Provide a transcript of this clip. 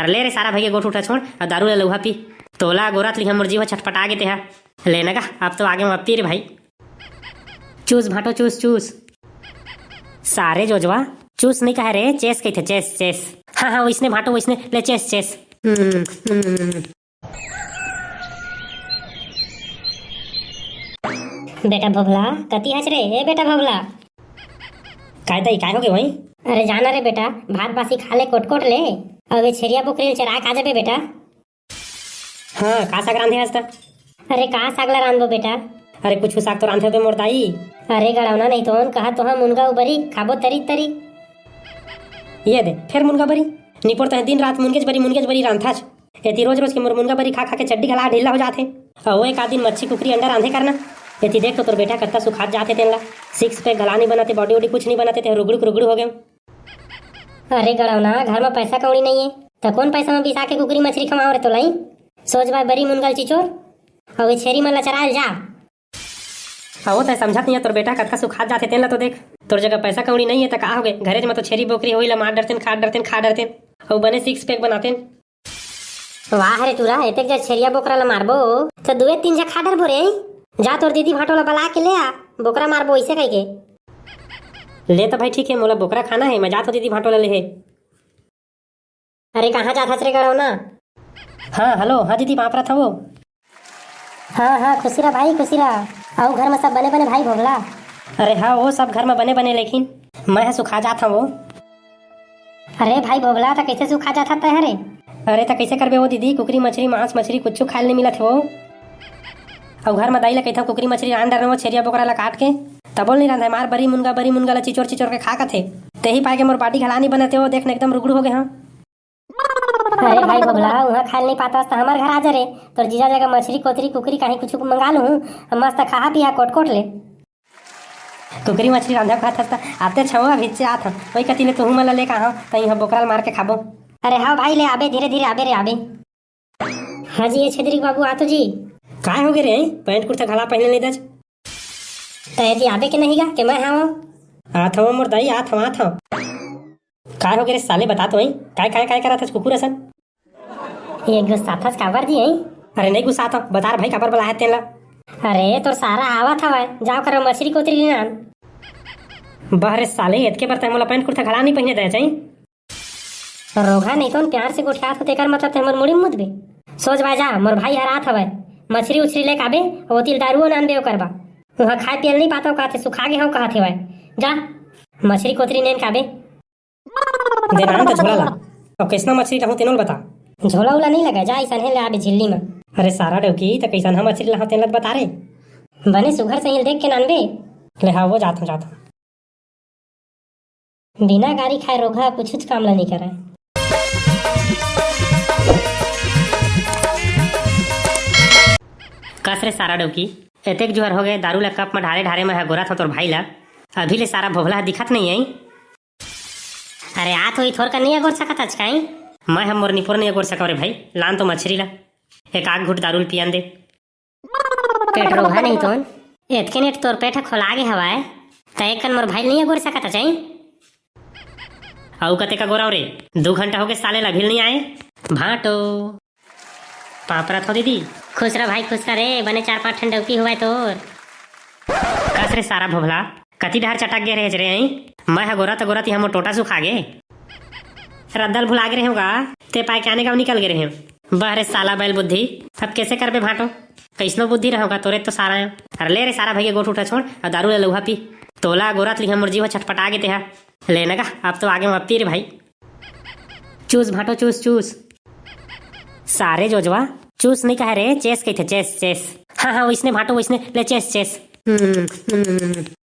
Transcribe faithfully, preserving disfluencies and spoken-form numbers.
अरे ले रे सारा भइया, गोठ उठा छोड़ अउ दारू ले लउहा पी। तोला गोरत लिहा मोर जीव छटपटा गे तेहा। ले न गा, अब तो आगे म पी रे भाई। चूस भाटो चूस चूस। सारे जोजवा, चूस नहीं कहे रे, चेस कहिथे, चेस चेस। हाँ हाँ, वैसने भाटो वैसने, ले चेस चेस। हम्म, हम्म। बेटा भोभला, कति हच रे? ए बेटा भोभला। काय दाई, काय होगे वही? अरे जाना रे बेटा, भात बासी खा ले, कोटकोट ले। अबे छेरिया बोकरी ल चराय का जाबे बेटा। हाँ, का साग रांधे हस त? अरे का साग ला रांधबो बेटा? अरे कुछु साग तो रांधे होबे मोर दाई। अरे गड़ौना नहीं तो कहा तो हम मुनगा उबरी खाबो तरी तरी। ये दे, फेर मुनगा बरी। निपोर तहे दिन रात मुनगेच बरी, मुनगेच बरी रांधथस। एती रोज रोज के मोर मुनगा बरी खा खा के चड्डी घला ढीला हो जाथे। अउ एक आध दिन मच्छी कुकरी अंडा रांधे करना। एती देख तो तोर बेटा कत्ता सुखात जाथे तेन ला। सिक्स पैक घला नहीं बनाते, बॉडी वॉडी कुछ नहीं बनाते, ते रुगड़ू के रुगड़ू हो गए। अरे गड़ौना, घर में पैसा कौड़ी नहीं है, तो कौन पैसा में बिसा के कुकरी मछली खवाओ रे तोलाई? सोच भाई बरी मुनगल चिचोर, अउ ये छेरी मन ला चरायल जा। अहो, तै समझत नहीं है, तोर बेटा कतका सुखात जाथे तेन ला तो देख। तोर जगह पैसा कौड़ी नहीं है त का होगे, घरेच म तो छेरी बोकरी होई ला मार डरतेन, खा डरतेन, खा डरतेन, अउ बने सिक्स पैक बनातेन। वाह रे टूरा, एतेक जग छेरिया बोकरा ला मारबो त दुए तीन झा खा डरबो रे। जा तोर दीदी भांटो ला बला के ले आ, बोकरा मारबो इसे कहिके। ले त भाई ठीक है, मोला बोकरा खाना है, मैं जात हो दीदी भांटो ला ले है। अरे कहाँ जात हस रे गड़ौना? हाँ हेलो, हाँ दीदी, पाँपरा था वो। हाँ हाँ, खुशी रहा भाई, खुशी रहा। अउ घर में सब बने बने भाई भोगला? अरे हाँ, वो सब घर में बने बने, लेकिन मैं ह सुखा जात हूँ वो। अरे भाई भोगला, त कैसे सुखा जात हस तैं रे? अरे त कैसे करबे वो दीदी, कुकरी मछरी, मांस मछरी कुछ खाए नहीं मिलत है वो। अउ घर में दाई ला कहता कुकरी मछरी रांध डरना वो छेरिया बोकरा ला काट के, तबो नहीं रांधे, मार बरी मुनगा बरी मुनगा ला चिचोर चिचोर के खा कथे। तेही पाए के मोर बाटी घला नहीं बनते वो, देख न एकदम रुगड़ू हो गए हाँ। अरे भाई भोगला, उहाँ खाए नहीं पाता त हमार घर आ जा रे। तोर जीजा जगह मछली कोतरी कुकरी कहीं कुछ मंगा लूँ, हम मस्त खा पिया कोट कोट ले। कुकरी मछली रांधा खात हस त आते छवा भिच्चे आत हव, वही कती ले तुहू मन ला लेके आहा, त इहाँ बोकरा ल मार के खाबो। अरे हाँ भाई, ले आबे, धीरे धीरे आबे रे आबे। हाँ जी, ये छेदरी के बाबू आतो जी। काय हो गे रे, पैंट कुर्ता घला पहने नहीं दच? तय जी आबे के नहीं गा, के मैं हाँ। आत हव मोर दाई, आत हव, आत हव। काय हो गे रे साले, बता तो वही, काय काय काय करत हस कुकुर असन? ये गुस्साथस काबर जी, हैं? अरे नहीं गुस्सात हव, बता रे भाई काबर बलाहे तेन ला? अरे तोर सारा आवत हवय, जाव कर मछरी कोतरी ले आन। बह रे साले, एतके बर तैं मोला पैंट कुर्ता घला नहीं पहिने दे चाही। रोगहा नहीं तो प्यार से गोठियात हो तेकर मतलब तैं मोर मुड़ी मुदबे। सोच बा जा, मोर भाई हर आत हवय, मछरी उछरी लेके आबे, ओतिल दारुओ नान बे ओकर बा। उहाँ खाए पियल नहीं पातो कहते, सुखा गे हव कहत हवय। जा, मछरी कोतरी नेन काबे। दे नान त झोला ला। अब कैसना मछली रहूं तेनो ल बता। झोला उला नहीं लगा, जा अइसन हे ले आबे झिल्ली में। अरे सारा डौकी, त कैसन हम मछली लाहूं तेन ल बता रे। बने सुघर सही ल देख के नानबे। ले हाँ, वो जात हूँ, जात हूँ। बिना गारी खाए रोगहा कुछुच काम ला नहीं करे। कस रे सारा डौकी, एतेक जुहर हो गए, दारू ला कप में ढारे ढारे मैं ह गोरत हूँ तोर भाई ला। अभी ले सारा भोभला ह दिखत नहीं आई। अरे आत होई, थोर का नहीं अगोर सकत हच काई? मैं ह मोर निपोर नहीं अगोर सकव रे भाई, लान तो मछरी ला, एक आग घुट दारू ल पियन दे। पेट रोगहा नहीं तोन, एतके नेट तोर पेट ह खोला गे हवय, त एक कन मोर भाई ल नहीं अगोर सकत हच काई? अउ कतेक अगोरव रे, दू घंटा हो गे साले ला अभी ल नहीं आए। भांटो। पाँव परत हव दीदी। खुश रह भाई, खुश रह रे, बने चार पांच ठन डौकी होवय तोर। कस रे सारा भोभला, कति डहर चटक गे रहेच रे, हैं? मैं ह गोरत गोरत इहाँ मोर टोटा सुखा गे। रद्दा ल भुला गे रहेंव गा, ते पाय के आने गाँव निकल गे रहेंव। बह रे साला बैल बुद्धि, अब कैसे करबे भांटो? कैसनो बुद्धि रहव गा, तोरे तो सारा। अरे ले रे सारा भइया, गोठ उठा छोड़ अउ दारू ले लउहा पी। तोला गोरत लिहा मोर जीव छटपटा गे तेहा। ले न गा, अब तो आगे म पी रे भाई। चूस भांटो चूस चूस। सारे जोजवा, चूस नहीं कहे रे, चेस कहिथे, चेस चेस। हाँ हाँ, वैसने भांटो वैसने, ले चेस चेस। हम्म, हम्म।